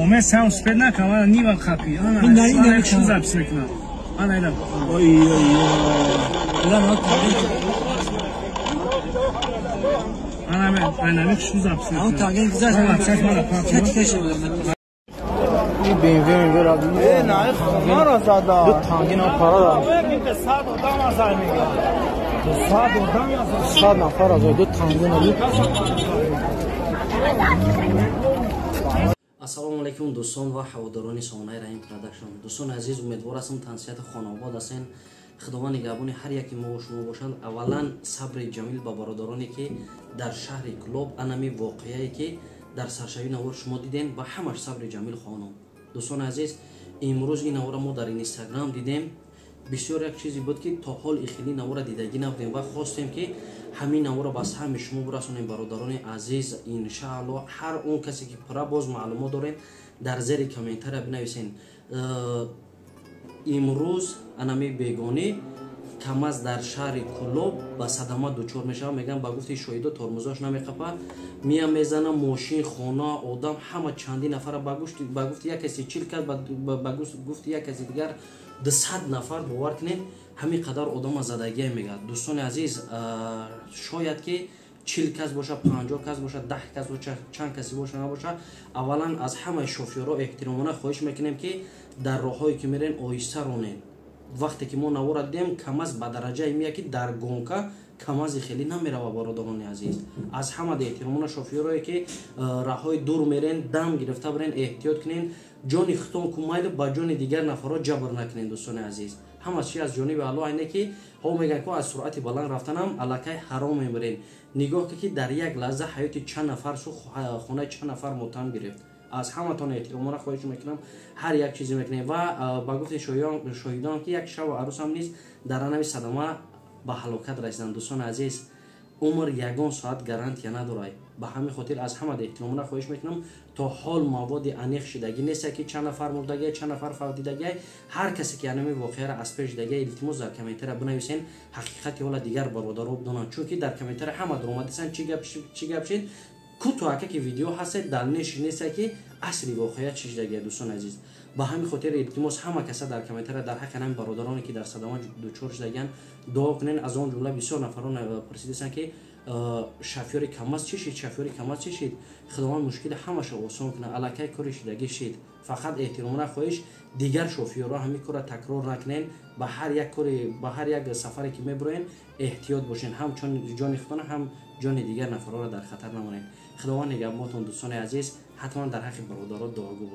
Оме сам успед накам, ана нива хапи. Ана ина шу запись мекунам. Ана ина. Ой ой ой. Ла ма Ана мен, ана ми шу запись мекунам. Он таген гузашт. Чат кеше. این BMW میبره. نه خونه را زده. دو تانگین هم پارا دارم. صد آدم از میگه. صد آدم از 100 نفر از دو تانگین هم. Ассалому алайкум дӯстон ва ҳаводорони сомонаи Раҳим Продакшн. Дӯстони азиз, умедвор ҳастам тансиҳати хонаобод ҳастен. Худованд нигаҳбони ҳар яке мо шумо бошанд. Аввалан сабри ҷамил ба бародароне ки дар шаҳри Кӯлоб анами воқеае ки дар саршавии навор шумо дидем, ба ҳамаш сабри ҷамил хоҳонам. Дӯстони азиз, имрӯз ин навора мо дар Инстаграм дидем. Бисёр як чизе буд ки то ҳол ихили навора дидагӣ набудем ва хостем ки ҳамин навора ба саҳми шумо бирасонем. Бародарони азиз, иншаалло ҳар он касе ки пурра боз маълумот дорем, дар зери комментария бинависен. Имрӯз анами бегонӣ КамАЗ дар шаҳри Кӯлоб ба садама дучор мешавад. Мегӯям, ба гуфти шоҳидо тормозош намеқапад, мия мезана, мошин, хона, одам, ҳама чанди нафара, ба гуфти як каси 40 кас, ба гуфти як каси дигар 200 нафар. Бовар кунед, ҳамин қадар одама задагия мегӯяд. Дӯстони азиз, шояд ки 40 кас боша, 50 кас боша, 10 кас боша, чанд каси боша набоша. Аввалан аз ҳамаи шофёрҳо эҳтиромона хоҳиш мекунем ки дар роҳҳое ки мерен оҳиста ронед. Вақте ки мо навора дидем, КамАЗ ба дараҷае меяд ки дар гонка КамАЗи хеле намерава. Бародарони азиз, аз ҳама эҳтиромона шофёрое ки роҳҳои дур мерен, дам гирифта бирен, эҳтиёт кунен, ҷони худтон кумайли ба ҷони дигар нафарҳо ҷабр накунен. Дӯстони азиз, ҳама чи аз ҷониби Аллоҳ айне ки ҳо мегӯянд ки аз суръати баланд рафтанам аллакай ҳаром мебарен. Нигоҳ ки дар як лаҳза ҳаёти чанд нафар шу, хонаи чанд нафар мотам гирифт. Аз ҳаматон эҳтиромона хоҳиш мекунам, ҳар як чизе мекунем ва ба гуфти шоҳидон ки як шаву арӯсам низ дар анави садама ба ҳалокат расиданд. Дӯстони азиз, умр ягон соат гарантия надорад. Ба ҳамин хотир аз ҳама эҳтиромона хоҳиш мекунам, то ҳол маводи аниқ шидагӣ нест ки чанд нафар мурдагия, чанд нафар фавтидагия. Ҳар касе ки анами воқеаро аз пеш дидагия, илтимос дар комментария бинависен, ҳақиқати ҳола дигар бародаро бидонанд. Чунки дар комментария ҳама даромадисан чӣ гап шид, кӯтоҳака ки видео ҳастед, далнеш нест ки асли воқеа чӣ шидагия. Дӯстони азиз, ба ҳамин хотир илтимос ҳама каса дар комментария дар ҳаққи ҳамин бародароне ки дар садама дучор шидагиянд дуо кунен. Аз он ҷумла бисёр нафарон пурсидастанд ки шофёри КамАЗ чӣ шид, шофёри КамАЗ чӣ шид. Худованд мушкили ҳамаша осон кунад, аллакай кори шидагӣ шид. Фақат эҳтиромона хоҳиш, дигар шофёрҳо ҳамин корро такрор накунен. Ба ҳар як кори, ба ҳар як сафаре ки мебуроен, эҳтиёт бошен, ҳам ҷони худтон, ҳам ҷони дигар нафарҳоро дар хатар намонед. Худованд нигаҳбонтон дӯстони азиз, ҳатман дар ҳаққи бародаро дуогӯ бошед.